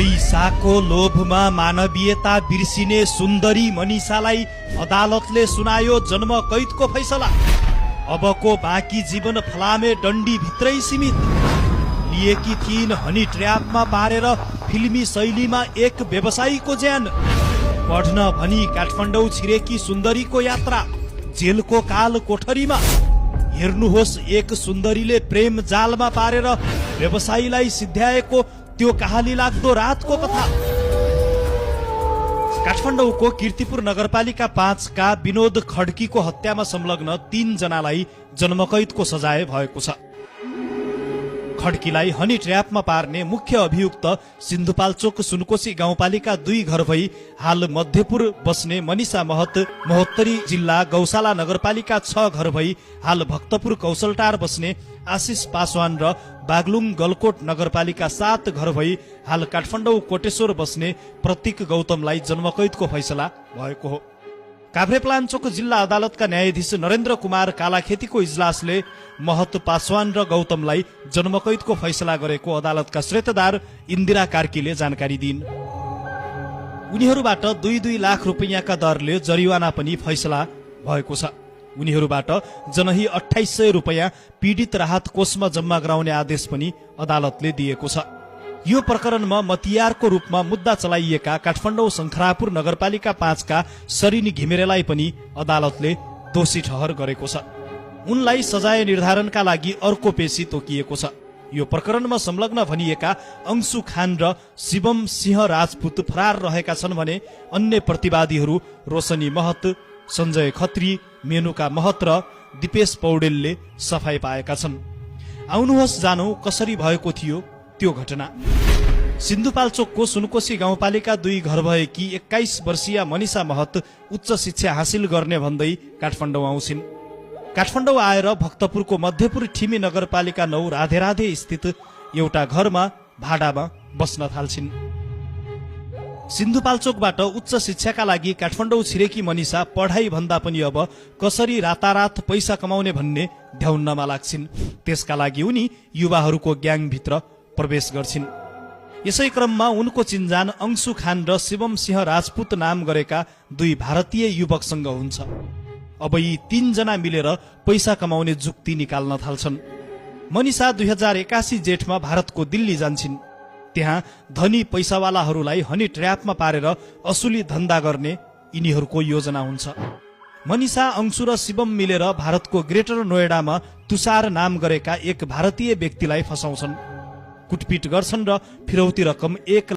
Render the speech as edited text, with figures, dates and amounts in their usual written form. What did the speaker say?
पैसाको लोभमा मानवीयता बिर्सिने सुन्दरी मनिषालाई अदालतले सुनायो जन्म कैदको फैसला। अबको बाँकी जीवन फलामे डन्डी भित्रै सीमित। लिएकी थिइन् हनी ट्र्यापमा पारेर फिल्मी शैलीमा एक व्यवसायीको ज्यान। पढ्न भनी काठमाडौँ छिरेकी सुन्दरीको यात्रा जेलको काल कोठरीमा। हेर्नुहोस् एक सुन्दरीले प्रेम जालमा पारेर व्यवसायीलाई सिध्याएको त्यो कहाली लाग्दो रातको कथा। काठमाडौँको कीर्तिपुर नगरपालिका 5 का विनोद खड्कीको हत्यामा संलग्न 3 जनालाई जन्मकैदको सजाय भएको छ। खड्कीलाई हनी ट्र्यापमा पार्ने मुख्य अभियुक्त सिन्धुपाल्चोक सुनकोशी गाउँपालिका 2 घर भई हाल मध्यपुर बस्ने मनिषा महत, महोत्तरी जिल्ला गौशाला नगरपालिका 6 घर भई हाल भक्तपुर कौशलटार बस्ने आशिष पासवान र बागलुङ गलकोट नगरपालिका 7 घर भई हाल काठमाडौँ कोटेश्वर बस्ने प्रतीक गौतमलाई जन्मकैदको फैसला भएको हो। काभ्रेपलाञ्चोक जिल्ला अदालतका न्यायाधीश नरेन्द्र कुमार कालाखेतीको इजलासले महत, पासवान र गौतमलाई जन्मकैदको फैसला गरेको अदालतका श्वेतदार इन्दिरा कार्कीले जानकारी दिइन्। उनीहरूबाट 2-2 लाख रुपैयाँका दरले जरिवाना पनि फैसला भएको छ। उनीहरूबाट जनही 2800 रुपैयाँ पीडित राहत कोषमा जम्मा गराउने आदेश पनि अदालतले दिएको छ। यो प्रकरणमा मतियारको रूपमा मुद्दा चलाइएका काठमाडौँ शङ्खरापुर नगरपालिका 5 का सरिनी घिमिरेलाई पनि अदालतले दोषी ठहर गरेको छ। उनलाई सजाय निर्धारणका लागि अर्को पेशी तोकिएको छ। यो प्रकरणमा संलग्न भनिएका अंशु खान र शिवम सिंह राजपूत फरार रहेका छन् भने अन्य प्रतिवादीहरू रोशनी महत, सञ्जय खत्री, मेनुका महत र दिपेश पौडेलले सफाई पाएका छन्। आउनुहोस् जानौ कसरी भएको थियो त्यो घटना। सिन्धुपाल्चोकको सुनकोशी गाउँपालिका 2 घर भएकी 21 वर्षीय मनिषा महत उच्च शिक्षा हासिल गर्ने भन्दै काठमाडौँ आउँछिन्। काठमाडौँ आएर भक्तपुरको मध्यपुर ठिमी नगरपालिका 9 राधेराधे स्थित एउटा घरमा भाडामा बस्न थाल्छिन्। सिन्धुपाल्चोकबाट उच्च शिक्षाका लागि काठमाडौँ छिरेकी मनिषा पढाइ भन्दा पनि अब कसरी रातारात पैसा कमाउने भन्ने ध्याउनमा लाग्छिन्। त्यसका लागि उनी युवाहरूको ग्याङभित्र प्रवेश गर्छिन्। यसै क्रममा उनको चिन्जान अंशु खान र शिवम सिंह राजपूत नाम गरेका 2 भारतीय युवकसँग हुन्छ। अब यी 3 जना मिलेर पैसा कमाउने जुक्ति निकाल्न थाल्छन्। मनिषा 2081 जेठमा भारतको दिल्ली जान्छिन्। त्यहाँ धनी पैसावालाहरूलाई हनी ट्र्यापमा पारेर असुली धन्दा गर्ने यिनीहरूको योजना हुन्छ। मनिषा, अंशु र शिवम मिलेर भारतको ग्रेटर नोएडामा तुषार नाम गरेका एक भारतीय व्यक्तिलाई फसाउँछन्, कुटपिट गर्छन् र फिरौती रकम 1